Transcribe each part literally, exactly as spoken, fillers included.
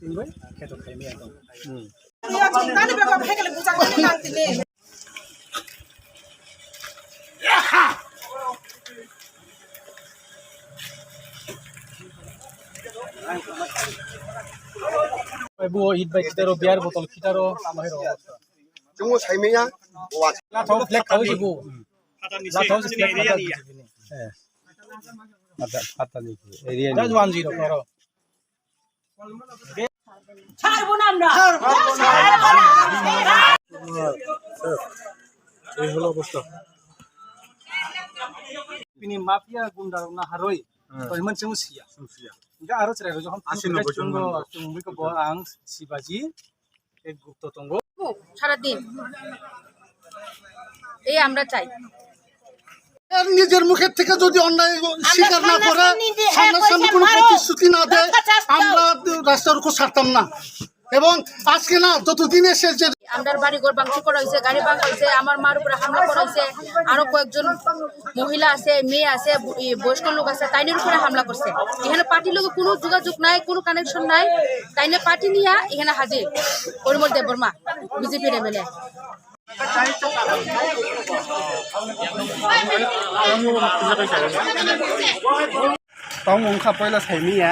Kheto khaimaya tong. Bai bo it bai kitaro beer bottle kitaro amai ro. Chungo saimaya. La thau flag thau si bo. La thau si flag thau si. Eh. Ada ada ni area ni. Just one zero karo. ছাড়বো না আমরা। ছাড়বো না। এই হলো অবস্থা। Bini mafia gunda rok na haroi. Hmm. Koi man chungo siya. Chungo siya. Ga aro chwrai rok jokhon asi no chungo, chungo ko bo ang Sibaji ek Gupta tongo. সারাদিন এই আমরা চাই। এর নিজের মুখের থেকে যদি অন্যায় স্বীকার না করে, সামনাসামনি কোনো প্রতিশ্রুতি না দেয়, আমরা রাস্তার উপর ছাড়তাম না। এবং আজকে না, যতদিন এসে যে আমরার বাড়ি ঘর ভাঙচুর করা হয়েছে, গাড়ি ভাঙা হয়েছে, আমার মার উপরে হামলা করা হয়েছে, আরো কয়েকজন মহিলা আছে, মেয়ে আছে, ব-, ই বয়স্ক লোক আছে, তাইনের উপরে হামলা করছে। এখানে পার্টির লগে কোনো যোগাযোগ নাই, কোনো কানেকশন নাই, তাইনে পার্টি নিয়ে এখানে হাজির পরিমল দেববর্মা, বিজেপির MLA. Tong wngkha poila saimanya.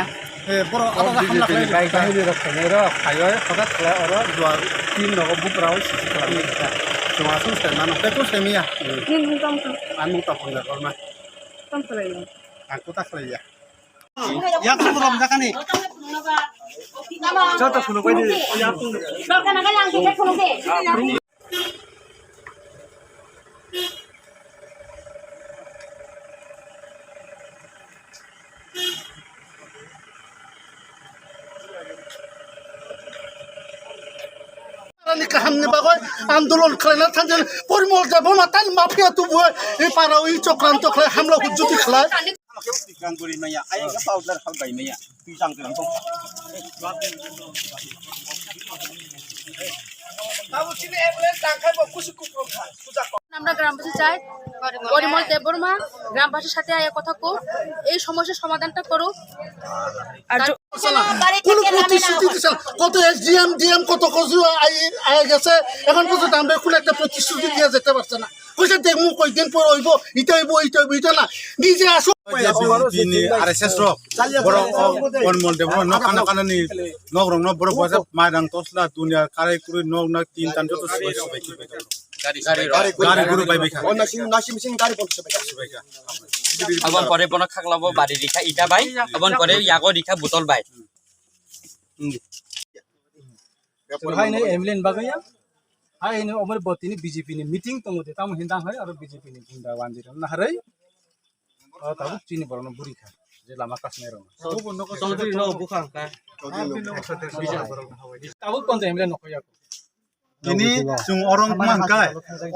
Eh, borok abo B J P ni bai bahini rok phainai rok phaiwi hothat khlai oro duar tin nogo buprao sisi khlai kha. Chwng aswk sai mano tei kung saimanya. Ani mung tong kha. Ani mung tong kha korma. Tong khlai. Ang kuta khlai ya. Yak sung rom jakani. Joto phunuk bai di. Yak sung. Ni kaham ni bagwi andolon khlaina thangjani Porimol Debbarma tani mafia tubu e para wi chokranto khlai hamla hujjuti khlai. Twi chang twi rang tong. আমরা গ্রামবাসী চাই পরিমল দেববর্মা গ্রামবাসীর সাথে আয়া কথা কো, এই সমস্যার সমাধানটা করো। আর য- কোনো প্রতিশ্রুতি দিছে না। কত এসডিএম, ডিএম, কত কিছু আই-, আয়া গেছে, এখন পর্যন্ত আমরা কোনো একটা প্রতিশ্রুতি দিয়ে যেতে পারছে না। কইছে দেখমু কয়দিন পর অইব, ইটা অইব, ইটা অইব, ইটা না। নিজে আসো। Bini R S S rok, borok o Porimol Debbarma nok kana kana ni nok rok no borok bwsa mairang tosla dunia karai kurui nok na tin tan joto sibai sibai kibai. Gari guru bai bai kha. Nasing nasing sing gari pon sibai kha. Abon pore bono khaklabo bari rikha ita bai, abon pore yago rikha botol bai. Hai ne M L A ni bagwi ya. Hai ne omo bo tini B J P ni meeting tongo de, tamo hinda hai aro B J P ni gunda wanjira na harai. O tabuk chini borok no buri kha. Je lama kasne rok. Chaudhary no bukhang kha. Tabuk kon de M L A no khoya. Tini chwng oro wngma hwnkhe,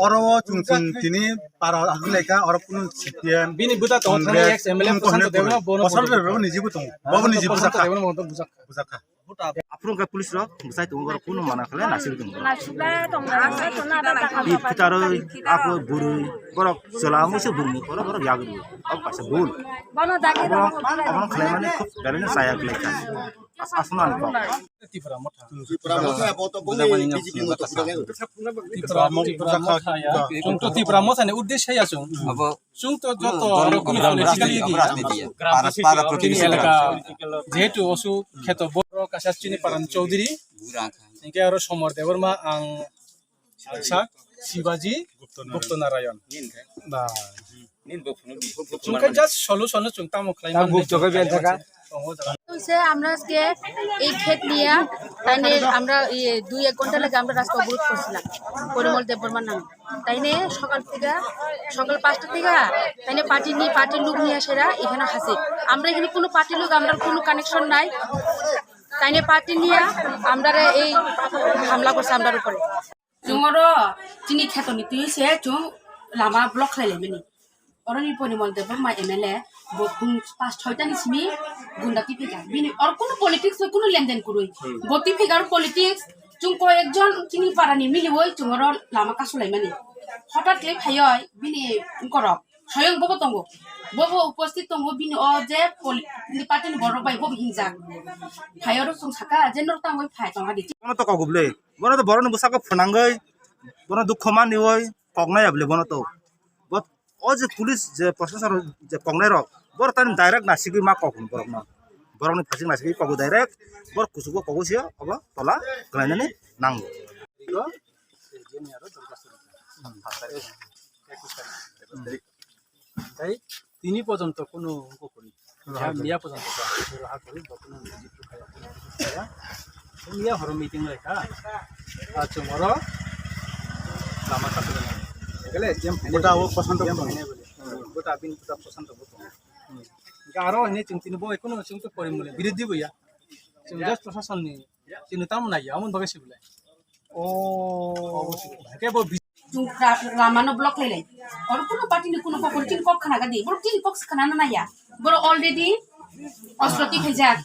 oro o chwng chwng tini para wnglaikha, oro kunu C P M, bini bwta tongo thani Congress, ex M L A kunu Prashanto Debbarma, bono Prashanto Debbarma ni jibo tongo. Bobo ni jibo Prashanto bwsakha. Debbarma bono bwsakha. Bwsakha. Aphuru wngkha police rok bwsai tongo, borok kunu mana khlai nasik tongo. Nasik lai tongo. Bini phitaro ako bwrwi borok chwla muisu bwrwi ni borok borok yagwi. Obo kaisa bul. Bono dagi. Abono khlaimani khub belai no chaya khlaikha. Aswk no ani kok. Tipra Motha. Tipra Motha, bo to bongni B J P moto. Tipra, Tipra Motha ya. Chwng to Tipra Motha ni uddesya ya chwng. Abo chwng to joto aro kunu political ya. Para, para tini elaka jehetu osu kheto borok kaisa chini paran Chaudhary. Hingke aro Somar Debbarma ang Sak, Sibaji, Gupta Narayan. Ba. Chwng khe just solution no chwng tamo khlai mani. Hoise, আমরা আজকে এই ক্ষেত নিয়ে তাইনে আমরা ইয়ে দুই এক ঘন্টা লাগে আমরা রাস্তা অবরোধ করছিলাম পরিমল দেববর্মার নামে। তাইনে সকাল থেকে, সকাল পাঁচটা থেকে তাইনে পার্টি নিয়ে, পার্টির লোক নিয়ে আসেরা এখানে হাজির। আমরা এখানে কোনো পার্টির লোক, আমরা কোনো কানেকশন নাই। তাইনে পার্টি নিয়ে আমরা এই হামলা করছে আমরার উপরে। Chwng oro chini kheto ni twi se chwng lama block khlai lai mani. Oro ni Porimol Debbarma M L A bo phung pas choi ta ni simi gunda twi phika. Bini oro kunu politics bai kunu lenden kwrwi. Bo twi phika oro politics chwng koi ekjon chini para ni miliwi chwng oro lama kasu lai mani. Hothat khe phaioi bini borok soyong bobo tongo. Bobo uposthit tongo bini o je poli-, bini party ni borok bai bobo hingjak. Phai oro chwng saka je norok tangwi phai tongha di. Bono to kok ble. Bono to borok ni bwsako phwnangwi bono dukho manwi kok nai ble bono to. Bo o je police je proshashan je kok nai rok boro tani direct nasigwi ma kok borok no. Borok ni phasing nasigwi kok direct bor kusugo kok se obo tola khlainani nango. Tei tini porjonto kunu wngkukuni. Miya porjonto to hakuri bo kunu niji tu kaya, kunu niji tu kaya. Miya horo meeting lai kha. A chwng oro lama kha. Gele jem gota o posanto gota abin gota posanto bo. Ga aro hini chwng tini bo kunu chwng to porimule biridhi bo ya. Chwng just proshashan ni Chini tamo nai ya, amon bagai sibule. Oh. Ke bo bi- Chwng ra-, lama no block lai lai. Oro kuno party ni kuno kok, chini kok khana ga di. Boro chini kok khana na ya. Boro already ostro ti phaijak.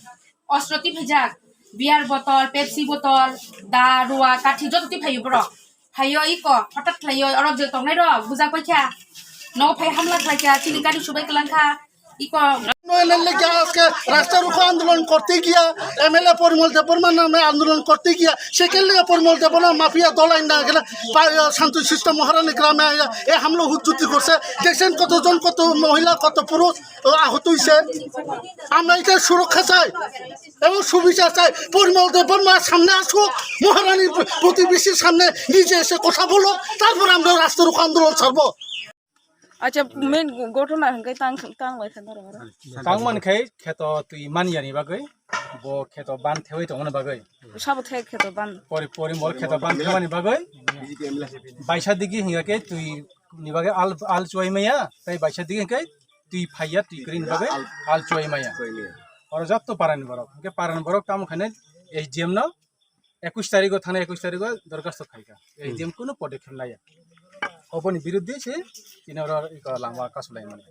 Ostro ti phaijak. Beer bottle, Pepsi bottle, da, rua, kathi joto ti phaio boro. Phaio iko, hotat khlaio, oro je tongnai ro, buja koi kha. No phai hamla khlai kha, chini gari subai klang kha. Iko. MLA গিয়া আজকে রাস্তা রোকো আন্দোলন করতে গিয়া এমএলএ পরিমল দেববর্মা নামে আন্দোলন করতে গিয়া সেখান থেকে পরিমল দেববর্মা মাফিয়া দল আইন না গেলে পা-, শান্তশিষ্ট মহারানী গ্রামে আইয়া এ হামলা হুজ্জুতি করছে। দেখছেন কতজন, কত মহিলা, কত পুরুষ, ও, আহত হইছে। আমরা এটা সুরক্ষা চাই এবং সুবিচার চাই। পরিমল দেববর্মা সামনে আসুক, মহারানীর প্রতিবেশীর সামনে নিজে এসে কথা বলুক, তারপর আমরা রাস্তা রোকো আন্দোলন ছাড়বো। Acha, main gotona hwnkhe tang, tang lai kha norok oro. Tang man khai kheto twi man yani bagwi, bo kheto ban thewi tongmani bagwi. Sabo the kheto ban. Pori, pori mol kheto ban thewani bagwi. Baisa digi hinga khe twi ni bagwi al, al chuai maya, tai baisa digi hinga khe twi phaiya, twi kri ni bagwi al chuai maya. Oro jotto parani borok, hinga parani borok tamo khane ei jemno ekush tarikh o, thana ekush tarikh o dorkhasto khaikha. Ei Hmm. jemno kuno podokkhep laya. Oboni biruddhe se tini oro iko lama kasulaimani.